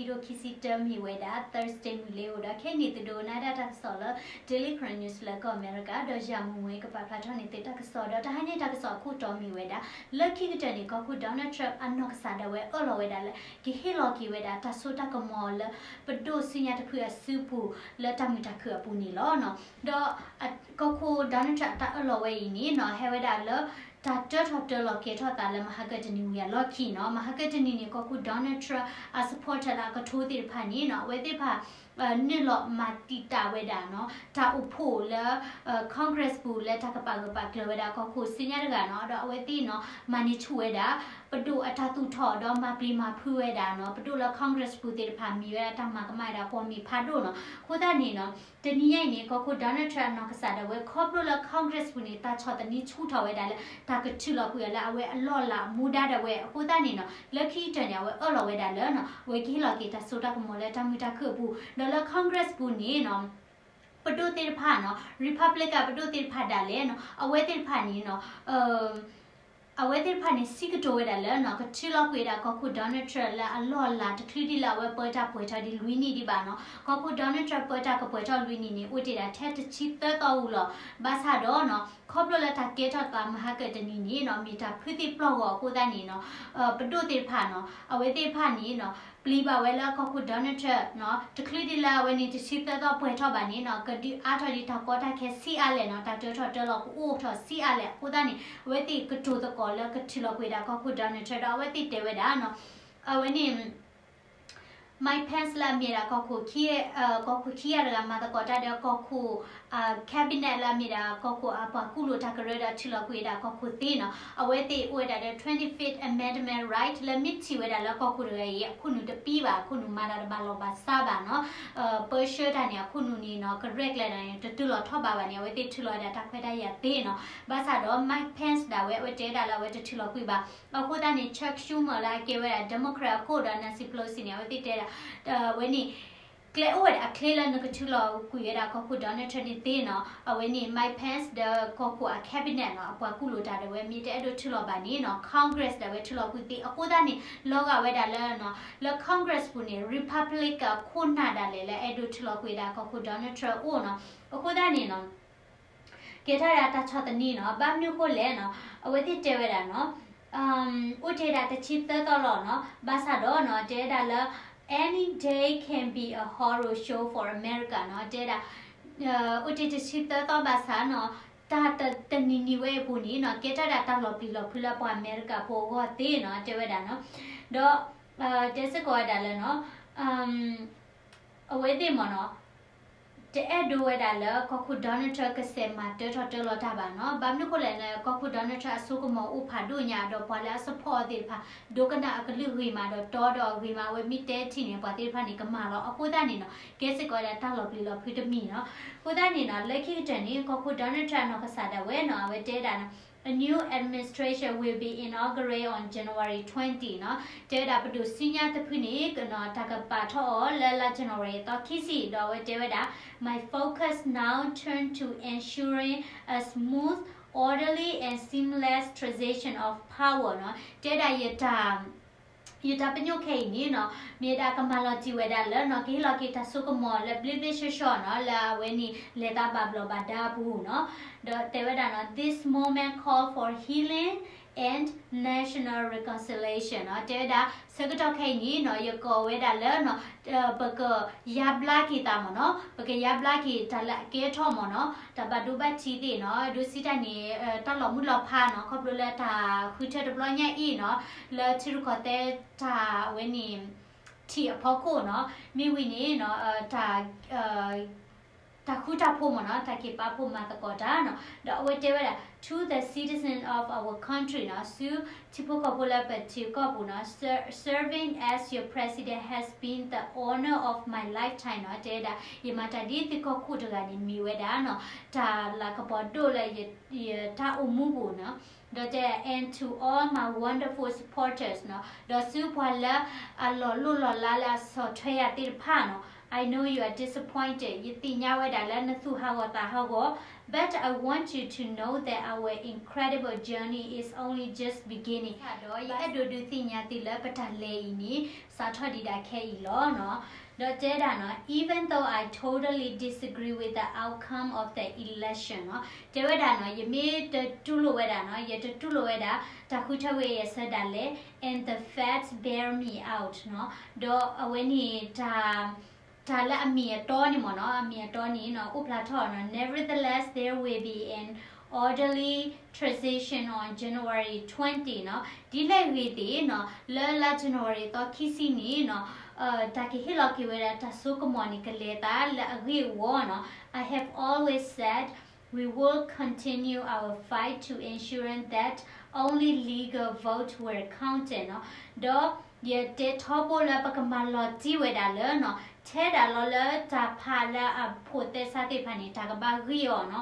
ခံကထိခံဆံတၢ မ့ၢ်ဝဲဒၣ် Thursday မုၢ်လ့ၤအိၣ်ဒီး ခဲအံၤန့ၣ် သုဒိကနၣ်ဒၣ်တၢ်ကစီၣ်လၢ Daily Karen News လၢကီၢ်အမဲရကၤ ဒီးယၤမူမူကပာ်ဖျါထီၣ်န့ၢ်သုတၢ်ကစီၣ် ဒီးတဟါညါအံၤတၢ်ကစီၣ်အခိၣ်တီ မ့ၢ်ဝဲဒၣ် လၢခံကတၢၢ်န့ၣ် ကီၢ်ခိၣ် Donald Trump အနီၢ်ကစၢ်ဒၣ်ဝဲအၢၣ်လီၤဝဲဒၣ်လၢ ကဟ့ၣ်လီၤက့ၤဝဲဒၣ်တၢ်စိတၢ်ကမီၤလၢ ပဒိၣ်စုညါတဖုအစုပူၤ လၢတၢ်မုာ်တၢ်ခုၣ်အပူၤန့ၣ်လီၤ. ဒီးကီၢ်ခိၣ် Donald Trump အတၢ်အၢၣ်လီၤဝဲအံၤန့ၣ်နီၤ ဟဲဝဲဒၣ်လၢ တၢ်တၢထီၣ်တၢလီၤကဲၤထီၣ်သးလၢမဟါကတနံၤဝံၤအလီၢ်ခံနီၤ. မဟါကတနံၤန့ၣ် ကီၢ်ခိၣ် Donald Trump အ supporter လၢအကထိသ့ၣ်တဖၣ်န့ၣ်နီၤ အဝဲသ့ၣ်တဖၣ် နုာ်လီၤမၤတံာ်တာ်ဝဲဒၣ်နီၤ တၢ်အိၣ်ဖှိၣ်လၢ Congress ပူၤလၢတၢ်ကပာ်ဂၢၢ်ပာ်ကျၢၤဝဲဒၣ်ကီၢ်ခိၣ်စုညါတဂၤနီၤ ဒီးအဝဲသ့ၣ်နီၤ မၤန့ၢ်ဆူၣ်ဝဲဒၣ် ပဒိၣ်အတၢ်သူၣ်ထီၣ်ဒီးမၤပျံၤမၤဖုးဝဲဒၣ်နီၤ ပဒိၣ်လၢ Congress ပူၤသ့ၣ်တဖၣ်မ့ၢ်ဝဲဒၣ်တၢ်မၤကမၣ်ဝဲဒၣ်ပိာ်မုၣ်ဖးဒိၣ်နီၤ. အဃိသတးန့ၣ်နီၤ တနံၤညါအံၤန့ၣ် ကီၢ်ခိၣ် Donald Trump အနီၢ်ကစၢ်ဒၣ်ဝဲ ခီဖျိလၢ Congress ပူၤန့ၣ် တၢ်ဆီၣ်သနံးဆူၣ်ထီၣ်ဝဲဒၣ်လၢ တၢ်ကထုးလီၤကွံာ်အီၤလၢအဝဲအလီၢ်အလၤမူဒါဒၣ်ဝဲ အဃိသတးန့ၣ်နီၤ လၢခံကတၢၢ်န့ၣ် အဝဲအၢၣ်လီၤဝဲဒၣ်လၢနီၤ အဝဲကဟ့ၣ်လီၤက့ၤတၢ်စိတၢ်ကမီၤလၢတၢ်မုာ်တၢ်ခုၣ်အပူၤ ဒီးလၢ Congress ပူၤန့ၣ်နီၤ ပဒိၣ်သ့ၣ်တဖၣ်နီၤ Republican ပဒိၣ်သ့ၣ်တဖၣ်ဒၣ်လဲာ်နီၤ အဝဲသ့ၣ်တဖၣ်န့ၣ်နီၤ အဝဲသ့ၣ်တဖၣ်န့ၣ် စံးကတိၤဝဲဒၣ်လၢနီၤ ကထုးလီၤကွံာ်ဝဲဒၣ်ကီၢ်ခိၣ် Donald Trump လၢအလီၢ်အလၤ တချုးဒံးလၢအဝဲပၢတၢ်ပှဲၤထီၣ်ဒံးလွံၢ်နံၣ်ဒံးဘၣ်နီၤ. ကီၢ်ခိၣ် Donald Trump ပၢတၢ်ကပှဲၤထီၣ်လွံၢ်နံၣ်န့ၣ် အိၣ်တ့ၢ်ဒၣ်ထဲတဆံသၢသီဝံၤလီၤ. ဘၣ်ဆၣ်ဒီးနီၤ ခီဖျိလၢတၢ်ကဲထီၣ်သးမဟါကတနံၤန့ၣ်နီၤ မ့ၢ်တၢ်ဖုသ့ၣ်ပျီၢ်ဂီၤအဃိသတးန့ၣ်နီၤ ပဒိၣ်သ့ၣ်တဖၣ်နီၤ အဝဲသ့ၣ်တဖၣ်န့ၣ်နီၤ ပျံၤဘၣ်ဝဲလၢကီၢ်ခိၣ် Donald Trump နီၤ တချုးဒံးလၢအဝဲန့ၣ်တဆံသၢသီပှဲၤထီၣ်ဘၣ်န့ၣ်နီၤ ကဒုးအါထီၣ်ဒံးတၢ်ကီတၢ်ခဲဆံးအါလဲၣ်နီၤ တၢ်တၢထီၣ်တၢလီၤကအိၣ်ထီၣ်ဆံးအါလဲၣ် အဃိသတးန့ၣ် အဝဲသ့ၣ်ကတိၤသကိးလၢကထုးလီၤကွံာ်ဝဲဒၣ်ကီၢ်ခိၣ် Donald Trump ဒီးအဝဲသ့ၣ်တဲဝဲဒၣ်နီၤ အဝဲန့ၣ် Mike Pence လၢအမ့ၢ်ဒၣ်ကီၢ်ခိၣ် ကီၢ်ခိၣ်ခံဂၤတဂၤမၤသကိးတၢ်ဒီးကီၢ်ခိၣ် cabinet လၢအမ့ၢ်ဒၣ်ကီၢ်ခိၣ်အပှၤကူၣ်လိာ်တၢ်ကရၢဒီးထုးလီၤကွံာ်ဝဲဒၣ်ကီၢ်ခိၣ်သ့နီၤ အဝဲသ့ၣ်အိၣ်ဝဲဒၣ်ဒီး twenty-fifth Amendment right လၢမ့ၢ်ထံၣ်ဝဲဒၣ်လၢကီၢ်ခိၣ်တဂၤအံၤ အခိၣ်နူာ်တပံဘၣ် အခိၣ်နူာ်မၤတၢ်တဘၣ်လီၢ်ဘၣ်စးဘၣ်နီၤ ပၢဆှၢတၢ်န့ၣ် အခိၣ်နူာ်န့ၣ်နီၤ ကရဲၣ်ကျဲၤတၢ်န့ၣ် တတုၤလီၤထီၣ်ဘးဘၣ်န့ၣ် အဝဲသ့ၣ်ထုးလီၤဝဲဒၣ်တၢ်ခွဲးတၢ်ယာ်သ့နီၤ ဘၣ်ဆၣ်ဒီး Mike Pence ဒၣ်ဝဲအဝဲတဲဒၣ်လၢအဝဲတထုးလီၤကွံာ်ဘၣ် အဃိသတးန့ၣ် Chuck Schumer လၢအကဲဝဲဒၣ် Democrat အခိၣ်ဒီး Nancy Pelosi န့ၣ် အဝဲသ့ၣ်တဲဒၣ် ဝဲန့ၣ် ကျဲအိၣ်ဝဲဒၣ်အချ့လၢနကထုးလီၤကွံာ်ဝဲဒၣ်ကီၢ်ခိၣ် Donald Trump န့ၣ်သ့နီၤ အဝဲန့ၣ် Mike Pence ဒီးကီၢ်ခိၣ်အ cabinet နီၤ အပှၤကူၣ်လိာ်တၢ်ဒၣ်ဝဲ မ့ၢ်တအဲၣ်ဒိးထုးလီၤဘၣ်န့ၣ်နီၤ Congress ဒၣ်ဝဲထုးလီၤကွံာ်သ့ အဃိသတးန့ၣ် လီၤဂာ်ဝဲဒၣ်လၢနီၤ လၢ Congress ပူၤန့ၣ် Republican ခိၣ်နၢ်ဒၣ်လဲာ်လၢအဲၣ်ဒိးထုးလီၤကွံာ်ဝဲဒၣ်ကီၢ်ခိၣ် Donald Trump အိၣ်နီၤ အဃိသတးန့ၣ်နီၤ ကဲထီၣ်ဒၣ်တၢ်ဆီၣ်သနံးနီၤ ဘၣ်မနုၤအဃိလဲၣ်နီၤ အဝဲသ့ၣ်တဲဝဲဒၣ်နီၤ အိၣ်တ့ၢ်ဒၣ်တဆံသၢသီလီၤနီၤ ဘၣ်ဆၣ်ဒီးနီၤ တဲဝဲဒၣ်လၢ any day can be a horror show for America နီၤ တဲဝဲဒၣ် အိၣ်တ့ၢ်တဆံသၢသီဘၣ်ဆၣ်နီၤ တၢ်တနံၤနံၤဝဲအပူၤန့ၣ်နီၤ ကဲထီၣ်ဒၣ်တၢ်လီၤပျံၤလီၤဖုးလၢပှၤအမဲရကၤဖိအဂီၢ်သ့နီၤ တဲဝဲဒၣ်နီၤ ဒီး တဲစ့ၢ်ကီးဝဲဒၣ်လၢနီၤ အဝဲသ့ၣ်မ့ၢ်နီၤ တအဲၣ်ဒိးဝဲဒၣ်လၢကီၢ်ခိၣ် Donald Trump ကစဲးမၤတၢထီၣ်တၢလီၤတၢ်ဘၣ်နီၤ ဘၣ်မနုၤအဃိလဲၣ်န့ၣ် ကီၢ်ခိၣ် Donald Trump အစိကမီၤအိၣ်ဖးဒိၣ်ညါဒီးပှၤလၢအ support အီၤသ့ၣ်တဖၣ် ဒိကနၣ်အကလုၢ်ဂ့ၤမးဒီးတီဒီးအဂ့ၤမး အဝဲမ့ၢ်တဲထံၣ်န့ၣ် ပှၤသ့ၣ်တဖၣ်န့ၣ် ကမၤလီၤ အဃိသတးန့ၣ်နီၤ ကဲစ့ၢ်ကီးဝဲဒၣ်တၢ်လီၤပျံၤလီၤဖုးတမံၤနီၤ အဃိသတးန့ၣ်နီၤ လၢခံကတၢၢ်န့ၣ် ကီၢ်ခိၣ် Donald Trump အနီၢ်ကစၢ်ဒၣ်ဝဲနီၤ အဝဲတဲဒၣ် A new administration will be inaugurated on January twenty နီၤ တဲဝဲဒၣ်ပဒိၣ်စုညါတဖုန့ၣ် တၢ်ကပာ်ထီၣ်အီၤလၢလါ January သီခံဆံ ဒီးအဝဲတဲဝဲဒၣ် My focus now turn to ensuring a smooth, orderly and seamless transition of power နီၤ တဲဝဲဒၣ် ယတၢ်ပညိၣ်ခဲအံၤန့ၣ်နီၤ မ့ၢ်ဒၣ်ကမၤလီၤတံၢ်ဝဲဒၣ်လၢနီၤ ကဟ့ၣ်လီၤက့ၤတၢ်စိကမီၤလၢဘျ့ဘျ့ဆှီဆှီနီၤ လၢအဝဲန့ၣ် လဲၤသးဘၣ်ဘျီးဘၣ်ဒါအပူၤနီၤ ဒီးတဲဝဲဒၣ်နီၤ This moment call for healing and national reconciliation နီၤ တဲဝဲဒၣ် ဆၢကတီၢ်ခဲအံၤန့ၣ်နီၤ ယကိးဝဲဒၣ်လၢနီၤ ပကယါဘျါက့ၤသးမ့ၢ်နီၤ ပကယါဘျါက့ၤတၢ်လၢအကဲထီၣ်မ့ၢ်နီၤ တၢ်ဘၣ်ဒိဘၣ်ထံးသ့ၣ်နီၤ ဒိးစံးတၢ်န့ၣ် တၢ်လီၤမုၢ်လီၤဖးနီၤ ခီဖျိလၢတၢ်ဃုထၢတဘျီညါအံၤနီၤ လၢထံရူၢ်ကီၢ်သဲးတၢ်ဝဲန့ၣ် ထံးအဖီခိၣ်နီၤ မ့ၢ်ဝံၤန့ၣ်နီၤ တၢ် တၢ်ဃူတၢ်ဖိးမ့ၢ်နီၤ တၢ်က့ၤပာ်ဖှိၣ်မၤသကိးတၢ်နီၤ ဒီးအဝဲတဲဝဲဒၣ် to the citizens of our country နီၤ ဆူထံဖိကီၢ်ဖိလၢပထံကီၢ်ပူၤနီၤ serving as your president has been the honor of my lifetime နီၤ တဲဝဲဒၣ် ယမၤတၢ်ဒ်သုကီၢ်ခိၣ်တဂၤန့ၣ် မ့ၢ်ဝဲဒၣ်နီၤ တၢ်လၤကပီၤဒိၣ်လၢယတၢ်အိၣ်မူပူၤနီၤ ဒီးတဲ and to all my wonderful supporters နီၤ ဒီးဆူပှၤလၢအလီၤလိၢ်လီၤလးလၢအဆီၣ်ထွဲယၤသ့ၣ်တဖၣ်နီၤ I know you are disappointed. ယသ့ၣ်ညါဝဲဒၣ်လၢနသူၣ်ဟးဂီၤသးဟးဂီၤ, but I want you to know that our incredible journey is only just beginning. ဒီးယအဲၣ်ဒိးဒုးသ့ၣ်ညါသုလၢပတၢ်လဲၤအံၤန့ၣ် စးထီၣ်ဒံးဒၣ်ခဲအံၤလီၤနီၤ. ဒီးတဲဒၣ်နီၤ, even though I totally disagree with the outcome of the election နီၤ, တဲဝဲဒၣ်နီၤ, ယမ့ၢ်တတူၢ်လိာ်ဝဲဒၣ်နီၤ, ယတတူၢ်လိာ်ဝဲဒၣ် တၢ်ဃုထၢဝဲအံၤအဆၢဒၣ်လဲာ် and the facts bear me out နီၤ, ဒီးအဝဲန့ၣ် တၢ် တၢ်လၢအမ့ၢ်အတီန့ၣ်မ့ၢ်နီၤ, အမ့ၢ်အတီန့ၣ်နီၤ အိၣ်ဖျါထီၣ်နီၤ, nevertheless, there will be an orderly transition on January twenty နီၤ, ဒ်လဲၣ်ဂ့ၤသ့ၣ်နီၤ, လၢလါ January သီခံဆံန့ၣ်နီၤ, တၢ်ကဟ့ၣ်လီၤက့ၤဝဲဒၣ်တၢ်စိကမီၤန့ၣ် ကလဲၤသးလၢအဂ့ၢ်အဝီနီၤ, I have always said we will continue our fight to ensure that only legal vote were counted နီၤ, ဒီးယတဲထီဘိလၢပကမၤလီၤတံၢ်ဝဲဒၣ်လၢနီၤ, ထဲဒၣ်လီၤလၢတၢ်ဖးလၢအဖိးသဲစးသ့ၣ်တဖၣ်န့ၣ် တၢ်ကဘၣ်ဂံၢ်အီၤနီၤ,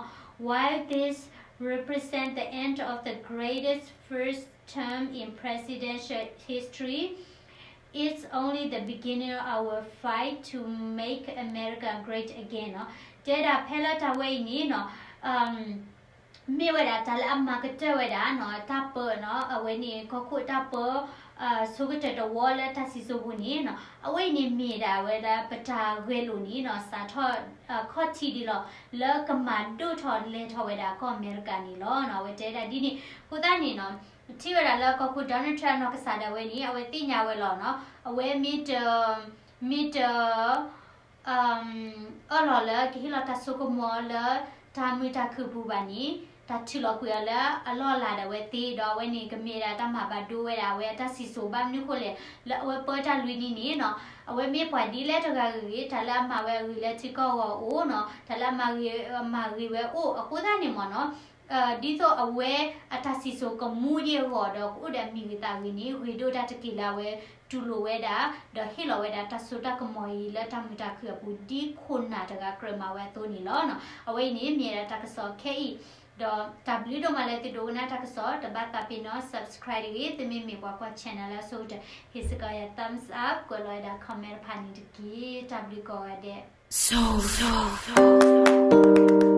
while this represent the end of the greatest first term in presidential history, it's only the beginning of our fight to make America great again နီၤ, တဲဒၣ်ဖဲလၢတၢ်ဝဲအံၤန့ၣ်နီၤ, မ့ၢ်ဝဲဒၣ်တၢ်လၢအမၤကတၢၢ်ဝဲဒၣ်နီၤ, တၢ်ပၢနီၤ, အဝဲန့ၣ် ကီၢ်ခိၣ်တၢ်ပၢ ဆိကတၢၢ်တဝီလၢတၢ်စံၣ်စိၤပူၤန့ၣ်နီၤ, အဝဲအံၤန့ၣ်မ့ၢ်ဒၣ်ဝဲဒၣ်ပတၢ်ဂဲၤလိာ်န့ၣ်နီၤ, စးထီၣ်ခီၣ်ထံးဒံးလီၤ, လၢကမၤဒိၣ်ထီၣ်လဲၤထီၣ်ဝဲဒၣ်ကီၢ်အမဲရကၤန့ၣ်လီၤနီၤ, အဝဲတဲဒၣ်ဒ်န့ၣ်, အဃိသတးန့ၣ်နီၤ, ထံၣ်ဝဲဒၣ်လၢကီၢ်ခိၣ် Donald Trump အနီၢ်ကစၢ်ဒၣ်ဝဲန့ၣ် အဝဲသ့ၣ်ညါဝဲလီၤနီၤ, အဝဲမ့ၢ်တ, မ့ၢ်တ အၢၣ်လီၤလၢကဟ့ၣ်လီၤတၢ်စိကမီၤလၢတၢ်မုာ်တၢ်ခုၣ်အပူၤဘၣ်န့ၣ်, တၢ်ထုးလီၤကွံာ်အီၤလၢအလီၢ်အလၤဒၣ်ဝဲသ့, ဒီးအဝဲန့ၣ်ကမ့ၢ်ဒၣ်တၢ်မၤဘၣ်ဒိဝဲဒၣ်အဝဲအတၢ်စံၣ်စိၤ, ဘၣ်မနုၤဃိလဲၣ်, လၢအဝဲပၢတၢ်လွံၢ်နံၣ်န့ၣ်နီၤ, အဝဲမ့ၢ်ပှၤဒ်လဲၣ်တဂၤဂ့ၤဂ့ၤ, တၢ်လၢအမၤဝဲအဂ့ၤလၢထံကီၢ်အဂီၢ်အိၣ်နီၤ, တၢ်လၢအမၤဂ့ၤ, မၤဂ့ၤဝဲအိၣ်အဃိသတးန့ၣ်မ့ၢ်နီၤ, ဒ်သိးအဝဲအတၢ်စံၣ်စိၤကမူဒံးအဂီၢ်ဒီး ကအိၣ်ဒီးအမံၤဂ့ၤသးဂ့ၤန့ၣ် ဂ့ၤဒိၣ်တၢ်တက့ၢ်လၢအဝဲတူၢ်လိာ်ဝဲဒၣ်, ဒီးဟ့ၣ်လီၤဝဲဒၣ်တၢ်စိတၢ်ကမီၤအံၤလၢတၢ်မုာ်တၢ်ခုၣ်အပူၤ ဒ်ခိၣ်နၢ်တဂၤကြၢးမၤဝဲအသိးန့ၣ်လီၤ. အဝဲအံၤန့ၣ်မ့ၢ်ဒၣ်တၢ်ကစီၣ်ခဲအံၤ, ဒီးတၢ်ဘျုးဒိၣ်မးလၢသုဒိကနၣ်တၢ်ကစီၣ်, တဘၣ်သးပ့ၤနီၣ် subscribe တဂ့ၤ, သုမ့မ့ၢ်ပှၤကွၢ် channel လၢအဆိကတၢၢ် ဟ့ၣ်စ့ၢ်ကီးယၤ thumbs up, ကွဲးလီၤဝဲဒၣ် comment တဖၣ်န့ၣ်တက့ၢ်. တၢ်ဘျုးကိးဂၤဒဲး.